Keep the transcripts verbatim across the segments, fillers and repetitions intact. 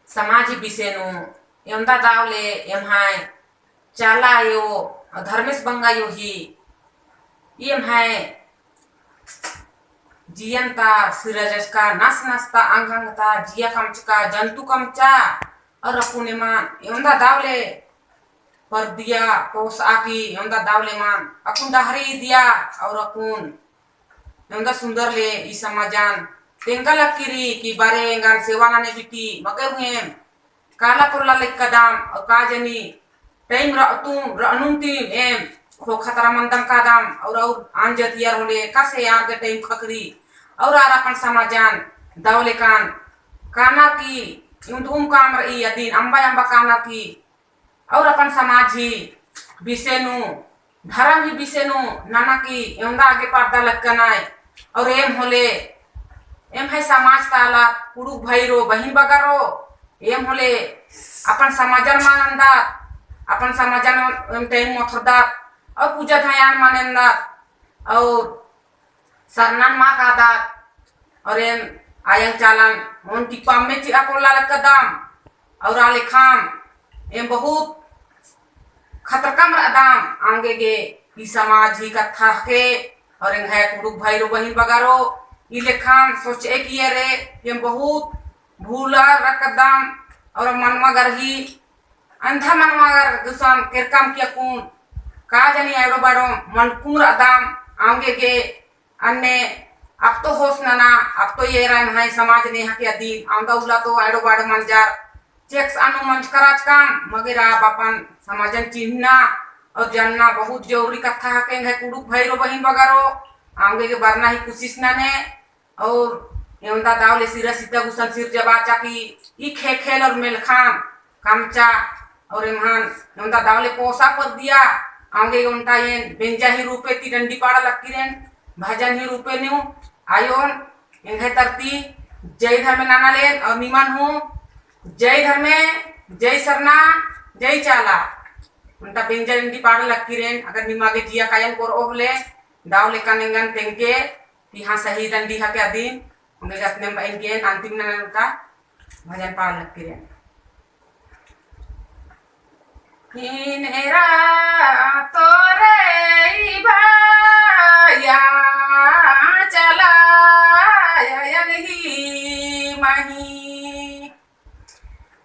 समाज ही विषय नू एवंदा दव ले एम्है चाला आयो धर्मेस बंगा आयो ही एम्है जियन ता सिरजचका, नस नस ता, अंग अंग ता जिया कमचका, जंतु कमचा, और अक्कुन एमन एवंदा दव ले परदिया पोसआ की एवंदा दव ले एमन अक्कुन डहरे इदिया, और अक्कुन एवंदा सुंदर ले ई समाजन तेंगा लक्की रई कि बरे एंगन सेवा नने बिटी मगर हूँ एम काला पोल्ला लक्कदम, और का जनी time रअतुम रअनुम तिम एम खोखा तरा मंदम कादम, और और आन जतियर होले एकासे आर गे time खकरी, और आर अपन समाजन दव लेकन काना की इउंदुम काम रई अदिन अम्बा अम्बा काना की और अपन समाज ही विषय नू, धरम ही विषय नू नना की एवंदा आगे परदा लक्कनय। और एम होले, एम्है समाज ता आलर कुँड़ुख़ भइरो बहिन बगरो, एम होले अपन समाजन मल नन्दत, अपन समाजन एम time मोथरदत, और पूजा धयान मल नन्दत, और सरनन मल कादत, और एम आयंग चालन ओन टिप्पा अम्मे चिआ पोल्ला लक्कदम, और आ लेखम एम बहुत खतरकम रअदम, आंगे गे ई समाज ही कत्था हके, और एंग्है कुँड़ुख़ भइरो बहिन बगरो, ई लेखम सोचए किए रे, एम बहुत भूला रअदम, और मनवा गर ही अंधा मनवा गर गुसन केरकम किया कुन, का जनी एड़ो बाड़ो मनकुम रअदम, आंगे गे अन्ने अब तो होश नना, अब तो ये रन है समाज नेहा के अधीन, आंदा उल्ला तो एड़ो बाड़ो मंजर, चेक्स अनु मंजकराचकम, मगर आप अपन समाजन चिन्हना और जानना बहुत जरूरी कत्था हके, एंग्है कुँड़ुख़ भइरो बहिन बगरो, आंगे गे बरना ही कोशिश नने, और एवंदा दव ले सिरा सिता गुसन सिरजबाचा की ई खे खेल और मेलखान कमचा और एम्हन एवंदा दव ले पोसा परदिया। आंगे ओन्टा एन बेंजा ही रूपे ती डंडी पाड़ा लक्किरेन, भजन ही रूपे न्यू आयोन एंग्है तरती जय धर्मे नना लेन और निमन हूँ जय धर्मे, जय सरना, जय चाला। ओन्टा बेंजा डंडी पाड़ा लक्किरेन, अगर निमा गे जिया कायन कोरओ होले दव लेकन एंगन तेंगके ती हाँ सही डंडी हके अदिन, ओंगे जतने एंगेन अंतिम ननन का भजन पाड़ लक्किरेन। हिनेरा तोरे ई भाया चला यन ही मही।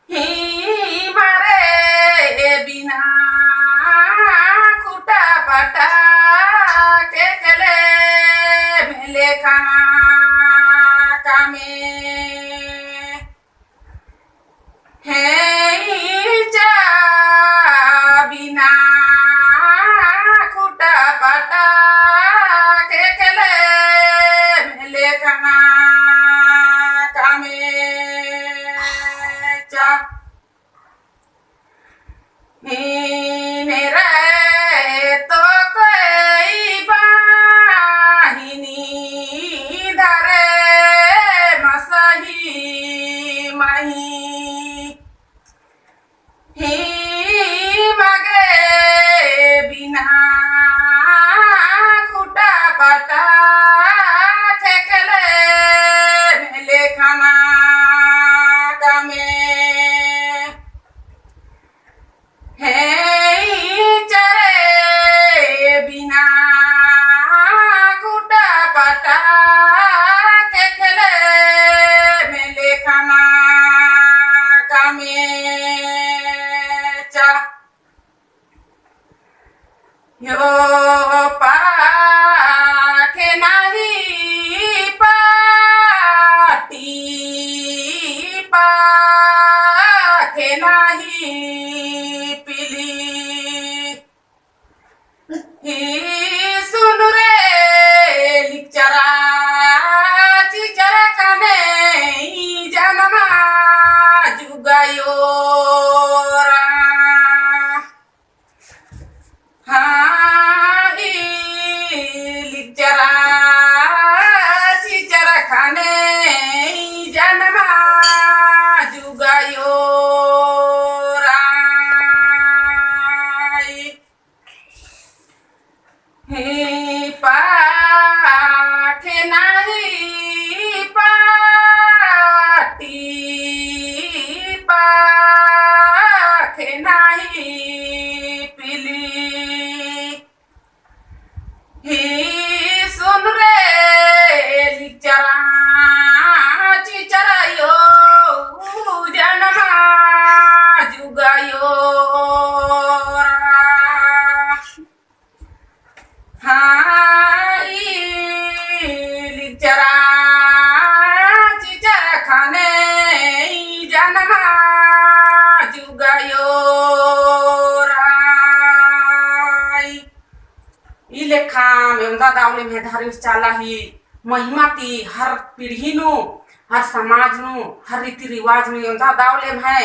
ही मरे बिना खुटा पटा के कले मिले खाना कामे। हे चा बिना खुटा पटा के कले मिले खाना कामे। चा नीन रे तो कोई बाहिनी धरे मसही मही। ही मगे बिना खुटा पटा खेकले मिले खाना कामे। हे चरे बिना खुटा पटा खेकले मिले खाना कामे। चा यो पाखे नाही पाटी, पाखे नाही पिली। ही सुनु रे लिक्चरा चिचरा कने ई जनमा जुगायोरा। हाँ, ई लिक्चरा चिचरा खाने ई जनमा जुगायोरा। ही पाखे नाही पाटी। ई लेखा एवंदा दव ले एम्है धार्मिक चाला ही महिमा ती हर पीढ़ी नू, हर समाज नू, हर रीति रिवाज नू एवंदा दव ले एम्है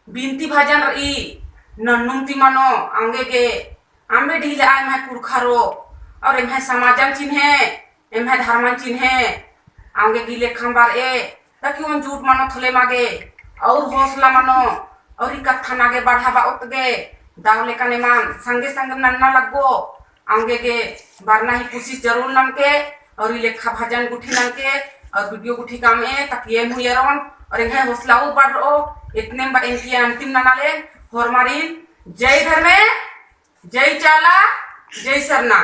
बिनती भजन रई, नन्नुम ती मनो, औंगे गे अम्बे ढीले आ एम्है कुँड़ुख़रो, और एम्है समाजन चिन्हे, एम्है धर्मन चिन्हे, औंगे गे ई लेखा बर'ए, ताकि ओन जुट मनो थोले मा गे, और हौसला मनो, और ई कत्थन आगे बढ़ाब'ओत गे, दव लेकन एमन संगे संगे नन्ना लग्गो, औंगे गे बरना ही कोशिश जरूर ननके, और ई लेखा भजन गुट्ठी ननके, और video गुट्ठी काम'ए, ताकि एम हूँ एरोन, और एंग्है हौसला ऊ बढ़'ओ, इतने में बा एंग्है अंतिम नना ले, होरमारिन, जय धर्मे, जय चाला, जय सरना।